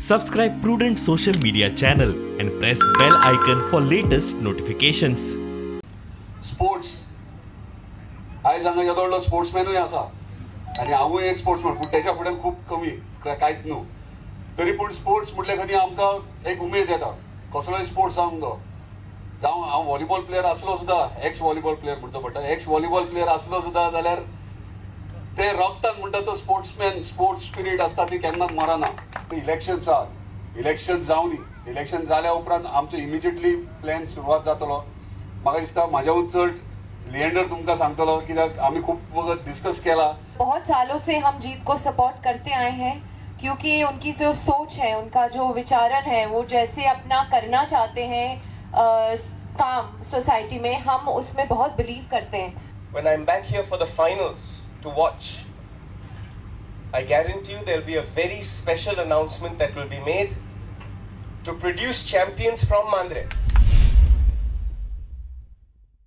Subscribe Prudent Social Media channel and press bell icon for latest notifications. Sports आयज हांगा येदो व्हडलो स्पोर्ट्समॅनूय आसा आनी हांवूय एक स्पोर्ट्समॅन, पूण तेच्या फुड्यान खूब कमी, कांयच न्हू. तरी पूण स्पोर्ट्स म्हटल्या खातीर आमकां एक उमेद येता. कसलोय स्पोर्ट्स जावंक तो, जावं हांव व्हॉलीबॉल प्लेयर आसलो सुद्दां, एक्स व्हॉलीबॉल प्लेयर म्हणचो पडटा, एक्स व्हॉलीबॉल प्लेयर आसलो सुद्दां जाल्यार ते रक्तान म्हणटा तो स्पोर्ट्समॅन, स्पोर्ट्स स्पिरीट आसता ती केन्नाच मरना. इलेक्शन्स आहात, इलेक्शन जावनी, इलेक्शन जाल्या उपरांत आमचो इमिजिएटली प्लॅन सुरवात जातलो. म्हाका दिसता म्हाज्याहून चड लिएंडर तुमकां सांगतलो, कित्याक आमी खूब वगत डिस्कस केला. बहुत सालों से हम जीत को सपोर्ट करते आए हैं, क्योंकि उनकी जो सोच है, उनका जो विचारन है, वो जैसे अपना करना चाहते हैं काम सोसाइटी में, हम उसमें बहुत बिलीव करते हैं. When I'm back here for the finals to watch, I guarantee you there'll be a very special announcement that will be made to produce champions from Mandrem.